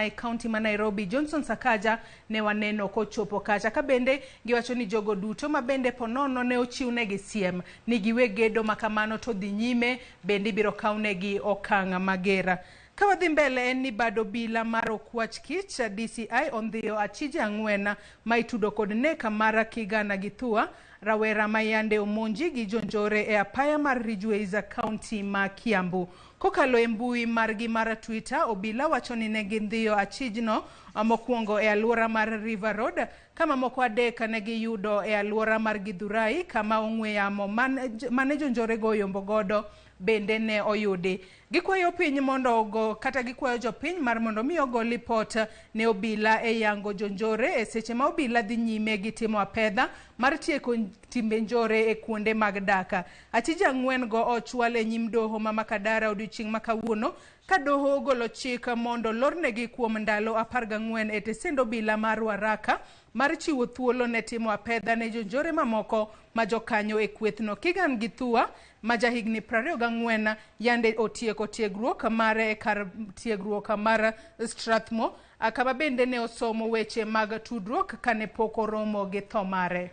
gavana e kaunti ma Nairobi Johnson Sakaja ne waneno kochopo kacha. Ka bende giwacho ni jogo duto ma bende ponono ne ochiwnegi siem ni giwe gedo ma kamano to dhi nyime bende ibiro kawnegi okang' mager. Ka wadhi mbele en ni bad obila mar Okwach Kich DCI ondhiyo achije ang'wen ma itudo kod nek mar Kigana Githua, rawera ma yande omonji gi jonjore e apaya mar Ridgeways kaunti ma Kiambu. Kokalo e mbui margi mar Twitter, obila wacho ni ne gindhiyo achijno mokwongo e alwora mar River Road, ka mamoko adek ne giyudo e alwora mar Githurai kama ong'we yamo mane jonjorego oyombo godo bende ne oyudi. Gikwayo piny mondo ogo kata gikwayo jopiny mar mondo mi ogo lipot ne obila e yango jonjore e seche ma obila dhi nyime gi timo apedha mar tieko timbe njore e kuonde mag dak. Achije ang'wen go ochwal e nyim doho ma Makadara odiochieng' ma kawuono ka doho ogolo chik mondo lornegi kuom ndalo 14 e tesend obila ma Ruaraka mar chiwo thuolo ne timo apedha ne jonjore mamoko ma jokanyo e kwethno. Kigan Githua ma jahigni 24 yande otieko tiegruok mare e kar tiegruok mar Strathmore kama bende ne osomo weche mag tudruok kane pok oromo gi tho mare.